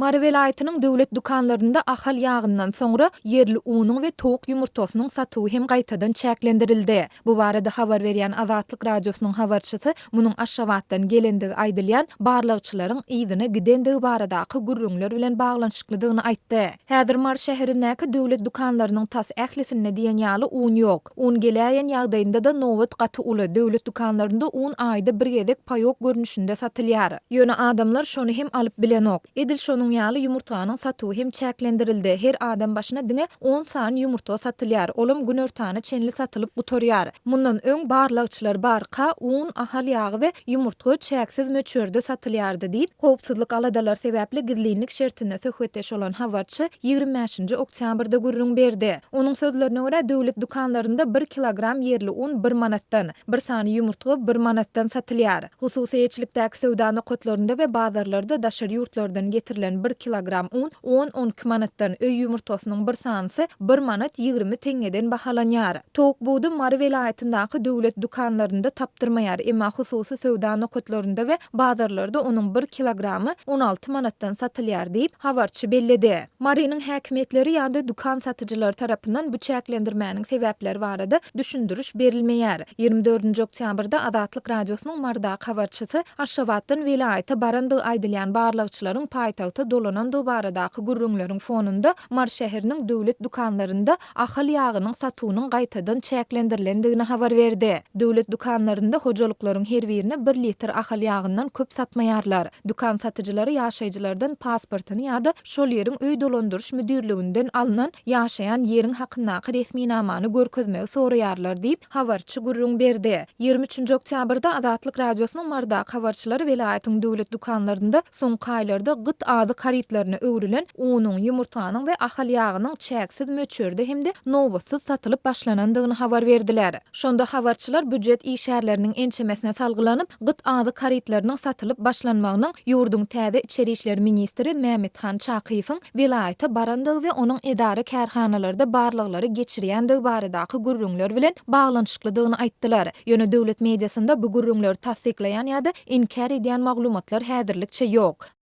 Mary welaýatynyň döwlet dükanlarynda Ahal ýagyndan soňra ýerli unuň we towuk ýumurtgasynyň satuwy hem gaýtadan çäklendirildi. Bu barada habar berýän Azatlyk Radiosynyň habarçysy munuň Aşgabatdan gelendigi aýdylýan barlagçylaryň yzyna gidendigi baradaky gürrüňler bilen baglanyşyklydygyny aýtdy. Häzir Mary şäherindäki döwlet dükanlarynyň tas ählisinde diýen ýaly un ýok. Un geläýen ýagdaýynda-da nobat gaty uly, döwlet dükanlarynda un aýda bir gezek paýok görnüşinde satylýar. Ýöne adamlar şony hem alyp bilenok. Edil şonuň ýaly ýumurtganyň satuwy hem çäklendirildi, her adam başyna diňe on sany ýumurtga satylýar, olam günortana çenli satylyp gutarýar. Mundan öň barlagçylar barka, un, ahal ýagy we ýumurtga çäksiz möçberde satylýardy diýip, howpsuzlyk aladalary sebäpli gizlinlik şertinde söhbetdeş bolan habarçy 25-nji oktýabrda gürrüň berdi. Onuň sözlerine görä, döwlet dükanlarynda bir kilogram ýerli un bir manatdan, bir sany ýumurtga bir manatdan satylýar. Hususy eýeçilikdäki söwda nokatlarynda we bazarlarda daşary ýurtlardan getirilen bir kilogram un on-on iki manatdan, öý ýumurtgasynyň bir sanysy bir manat 20 teňňeden bahalanýar. Towuk budy Mary welaýatyndaky döwlet dükanlarynda tapdyrmaýar, emma hususy söwda nokatlarynda we bazarlarda onuň bir kilogramy 16 manatdan satylýar diýip, habarçy belledi. Marynyň häkimiýetleri ýa-da dükan satyjylary tarapyndan bu çäklendirmäniň sebäpleri barada düşündiriş berilmeýär. 24-nji oktýabrda Azatlyk Radiosynyň Marydaky habarçysy Aşgabatdan welaýata barandygy aýdylýan barlagçylaryň paýtagta dolanandygy baradaky gürrüňleriň fonunda Mary şäheriniň döwlet dükanlarynda Ahal ýagynyň satuwynyň gaýtadan çäklendirilendigini habar berdi. Döwlet dükanlarynda hojalyklaryň her birine bir litr Ahal ýagyndan köp satmaýarlar. Dükan satyjylary ýaşaýjylardan pasportyny ýa-da şol ýeriň öý dolandyryş müdirliginden alnan ýaşaýan ýeriň hakyndaky resminamany görkezmegi soraýarlar diýip, habarçy gürrüň berdi. 23-nji oktýabrda Azatlyk Radiosynyň Marydaky habarçylary welaýatyň döwlet dükanlarynda soňky aýlarda gyt azyk harytlaryna öwrülen unuň, ýumurtganyň we ahal ýagynyň çäksiz möçberde hem-de nobatsyz satylyp başlanandygyny habar berdiler. Şonda habarçylar býujet işgärleriniň ençemesine salgylanyp, gyt azyk harytlarynyň satylyp başlanmagynyň ýurduň täze içeri işler ministri Mämmethan Çakyýewiň welaýata barandygy we onuň edara-kärhanalarda barlaglary geçirýändigi baradaky gürrüňler bilen baglanyşyklydygyny aýtdylar. Ýöne döwlet mediasynda bu gürrüňleri tassyklaýan ýa-da inkär edýän maglumatlar häzirlikçe ýok.